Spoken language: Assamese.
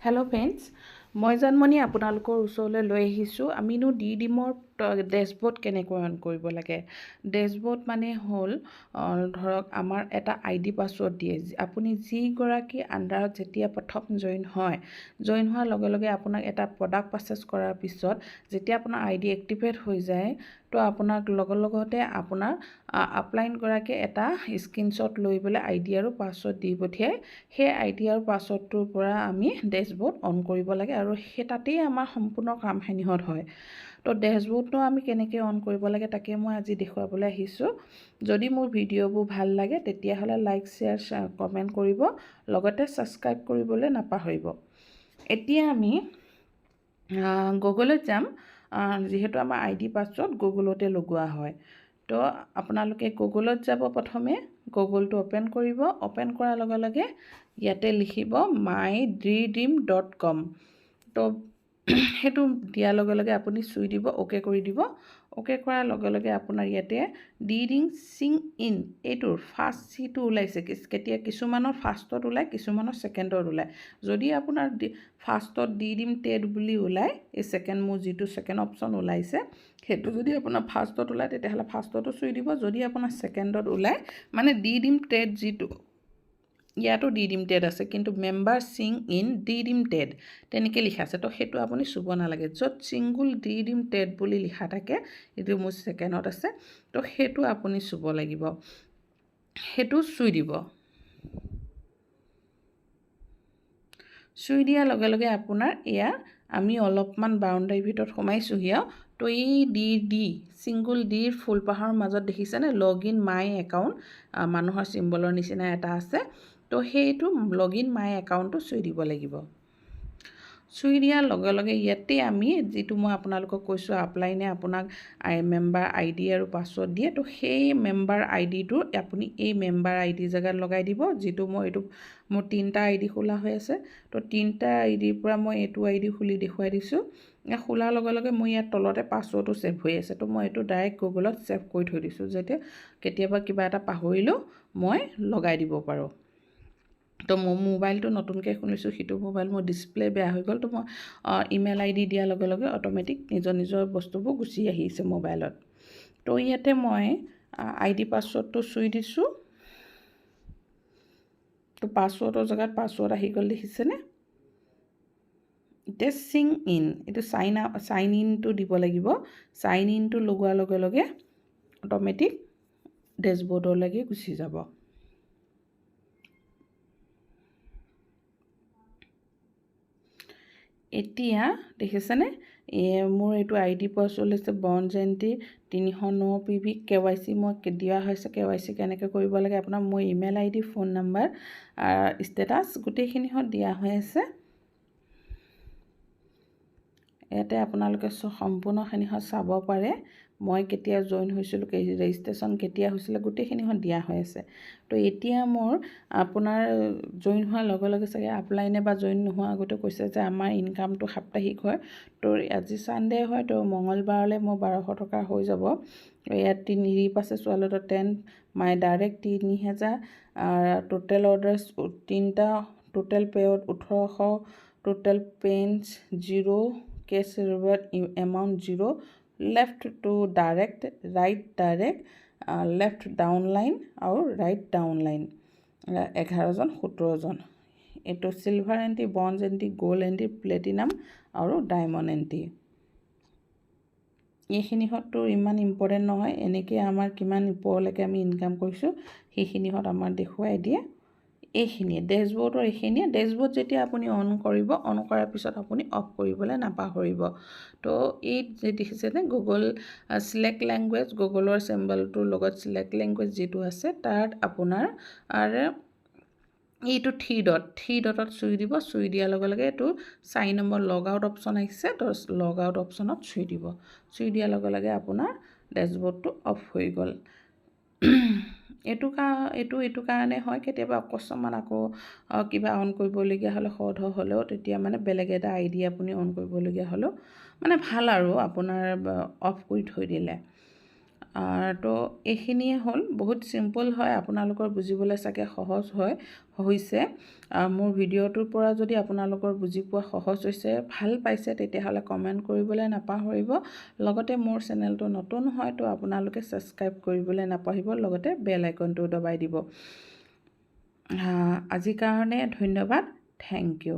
হেল্ল' ফ্ৰেণ্ডছ, মই জানমণি আপোনালোকৰ ওচৰলৈ লৈ আহিছোঁ আমিনো ডি ডিমৰ ডেছবৰ্ড কেনেকৈ অন কৰিব লাগে। ডেছবৰ্ড মানে হ'ল ধৰক আমাৰ এটা আই ডি পাছৱৰ্ড দিয়ে। আপুনি যিগৰাকী আণ্ডাৰত যেতিয়া প্ৰথম জইন হয়, জইন হোৱাৰ লগে লগে আপোনাক এটা প্ৰডাক্ট পাৰ্চেছ কৰাৰ পিছত যেতিয়া আপোনাৰ আই ডি এক্টিভেট হৈ যায়, তো আপোনাক লগতে লগতে আপোনাৰ আপলাইনগৰাকীয়ে এটা স্ক্ৰীনশ্বট লৈ পেলাই আই ডি আৰু পাছৱৰ্ড দি পঠিয়ায়। সেই আই ডি আৰু পাছৱৰ্ডটোৰ পৰা আমি ডেছবৰ্ড অন কৰিব লাগে আৰু সেই তাতেই আমাৰ সম্পূৰ্ণ কামখিনিহঁত হয়। তো ডেছবৰ্ডটো আমি কেনেকৈ অন কৰিব লাগে, তাকে মই আজি দেখুৱাবলৈ আহিছোঁ। যদি মোৰ ভিডিঅ'বোৰ ভাল লাগে, তেতিয়াহ'লে লাইক, শ্বেয়াৰ, কমেণ্ট কৰিব, লগতে ছাবস্ক্ৰাইব কৰিবলৈ নাপাহৰিব। এতিয়া আমি গুগলত যাম, যিহেতু আমাৰ আই ডি পাছৱৰ্ড গুগলতে লগোৱা হয়। তো আপোনালোকে গুগলত যাব, প্ৰথমে গুগলটো অ'পেন কৰিব। অ'পেন কৰাৰ লগে লগে ইয়াতে লিখিব mydream.com। তো সেইটো দিয়াৰ লগে লগে আপুনি চুই দিব, অ'কে কৰি দিব। অ'কে কৰাৰ লগে লগে আপোনাৰ ইয়াতে ডি ডিং চাইন ইন, এইটোৰ ফাৰ্ষ্ট যিটো ওলাইছে, কেতিয়া কিছুমানৰ ফাৰ্ষ্টত ওলায়, কিছুমানৰ ছেকেণ্ডত ওলায়। যদি আপোনাৰ ফাৰ্ষ্টত ডি ডিম টেড বুলি ওলায়, এই ছেকেণ্ড মোৰ যিটো ছেকেণ্ড অপশ্যন ওলাইছে, সেইটো যদি আপোনাৰ ফাৰ্ষ্টত ওলায়, তেতিয়াহ'লে ফাৰ্ষ্টতো চুই দিব। যদি আপোনাৰ ছেকেণ্ডত ওলায়, মানে ডি ডিম টেড যিটো, ইয়াতো ডি ডিম টেড আছে, কিন্তু মেম্বাৰ চাইন ইন ডি ডিম টেড তেনেকৈ লিখা আছে, তো সেইটো আপুনি চুব নালাগে। য'ত ছিংগুল ডি ডিম টেড বুলি লিখা থাকে, এইটো মোৰ ছেকেণ্ডত আছে, তো সেইটো আপুনি চুব লাগিব। সেইটো চুই দিব। চুই দিয়াৰ লগে লগে আপোনাৰ এয়া আমি অলপমান বাউণ্ডাৰীৰ ভিতৰত সোমাইছোঁহি আৰু। তো এই ডি ডি ছিংগুল ডিৰ ফুলপাহৰ মাজত দেখিছেনে লগ ইন my account, মানুহৰ চিম্বলৰ নিচিনা এটা আছে। তো সেইটো লগ ইন my একাউণ্টটো চুই দিব লাগিব। চুই দিয়াৰ লগে লগে ইয়াতে আমি যিটো মই আপোনালোকক কৈছোঁ, আপলাইনে আপোনাক মেম্বাৰ আই ডি আৰু পাছৱৰ্ড দিয়ে। তো সেই মেম্বাৰ আই ডিটো আপুনি এই মেম্বাৰ আই ডি জেগাত লগাই দিব। যিটো মই এইটো মোৰ তিনিটা আই ডি খোলা হৈ আছে, তো তিনিটা আই ডিৰ পৰা মই এইটো আই ডি খুলি দেখুৱাই দিছোঁ। খোলাৰ লগে লগে মোৰ ইয়াত তলতে পাছৱৰ্ডটো ছেভ হৈ আছে। তো মই এইটো ডাইৰেক্ট গুগলত ছেভ কৰি থৈ দিছোঁ, যাতে কেতিয়াবা কিবা এটা পাহৰিলেও মই লগাই দিব পাৰোঁ। তো মোৰ মোবাইলটো নতুনকৈ খুলিছোঁ, সিটো মোবাইল মোৰ ডিছপ্লে বেয়া হৈ গ'ল। তো মই ইমেইল আই ডি দিয়াৰ লগে লগে অট'মেটিক নিজৰ নিজৰ বস্তুবোৰ গুচি আহিছে মোবাইলত। তো ইয়াতে মই আই ডি পাছৱৰ্ডটো চুই দিছোঁ। তো পাছৱৰ্ডৰ জেগাত পাছৱৰ্ড আহি গ'ল, দেখিছেনে? এতিয়া চাইন ইন, এইটো চাইন ইনটো দিব লাগিব। চাইন ইনটো লগোৱাৰ লগে লগে অট'মেটিক ডেছবৰ্ডলৈকে গুচি যাব। এতিয়া দেখিছেনে, মোৰ এইটো আই ডি পাছৱৰ্ড হৈছে ব্ৰঞ্জ এণ্ট্ৰি 309 PV. KYC মই দিয়া হৈছে। কে ৱাই চি কেনেকৈ কৰিব লাগে, আপোনাৰ মোৰ ইমেইল আই ডি, ফোন নাম্বাৰ, ষ্টেটাছ গোটেইখিনিহঁত দিয়া হৈ আছে। ইয়াতে আপোনালোকে সম্পূৰ্ণখিনিহঁত চাব পাৰে। মই কেতিয়া জইন হৈছিলোঁ, ৰেজিষ্ট্ৰেশ্যন কেতিয়া হৈছিলে, গোটেইখিনিহঁত দিয়া হৈ আছে। তো এতিয়া মোৰ আপোনাৰ জইন হোৱাৰ লগে লগে চাগে আপলাইনে বা জইন নোহোৱাৰ আগতে কৈছে যে আমাৰ ইনকামটো সাপ্তাহিক হয়। তো আজি ছানডে হয়, তো মঙলবাৰলৈ মোৰ 1200 টকা হৈ যাব। ইয়াত তিনি ৰিপাৰ্চেছ ৱালেটত 10 মাই ডাইৰেক্ট 3000, টোটেল অৰ্ডাৰ্ছ তিনিটা, টোটেল পে'ত 1800, total pens 0, cash reward amount 0, left to direct, right direct, left downline আৰু ৰাইট ডাউনলাইন 11জন, 17জন। এইটো silver entry, bronze entry, gold entry, platinum আৰু ডায়মণ্ড এণ্ট্ৰি। এইখিনিহঁততো ইমান ইম্পৰ্টেণ্ট নহয়। এনেকৈ আমাৰ কিমান ওপৰলৈকে আমি ইনকাম কৰিছোঁ, সেইখিনিহঁত আমাৰ দেখুৱাই দিয়ে। এইখিনিয়ে ডেছবৰ্ডৰ, এইখিনিয়ে ডেছবৰ্ড। যেতিয়া আপুনি অন কৰিব, অন কৰাৰ পিছত আপুনি অফ কৰিবলৈ নাপাহৰিব। তো এই যে দেখিছেনে গুগল চিলেক্ট লেংগুৱেজ, গুগলৰ চিম্বলটোৰ লগত চিলেক্ট লেংগুৱেজ যিটো আছে, তাত আপোনাৰ এইটো থ্ৰী ডটত চুই দিব। চুই দিয়াৰ লগে লগে এইটো 4 নম্বৰ লগ আউট অপশ্যন আহিছে। তো লগ আউট অপশ্যনত চুই দিব। চুই দিয়াৰ লগে লগে আপোনাৰ ডেছবৰ্ডটো অফ হৈ গ'ল। এইটো কাৰণে হয়, কেতিয়াবা অকস্মাত আকৌ কিবা অন কৰিবলগীয়া হ'লে, সদ হ'লেও, তেতিয়া মানে বেলেগ এটা আই ডি আপুনি অন কৰিবলগীয়া হ'লেও মানে ভাল আৰু আপোনাৰ অফ কৰি থৈ দিলে। তো এইখিনিয়ে হ'ল। বহুত চিম্পল হয়, আপোনালোকৰ বুজিবলৈ চাগে সহজ হয় হৈছে। মোৰ ভিডিঅ'টোৰ পৰা যদি আপোনালোকৰ বুজি পোৱা সহজ হৈছে, ভাল পাইছে, তেতিয়াহ'লে কমেণ্ট কৰিবলৈ নাপাহৰিব। লগতে মোৰ চেনেলটো নতুন হয়, তো আপোনালোকে ছাবস্ক্ৰাইব কৰিবলৈ নাপাহৰিব, লগতে বেল আইকনটো দবাই দিব। আজিৰ কাৰণে ধন্যবাদ, thank U.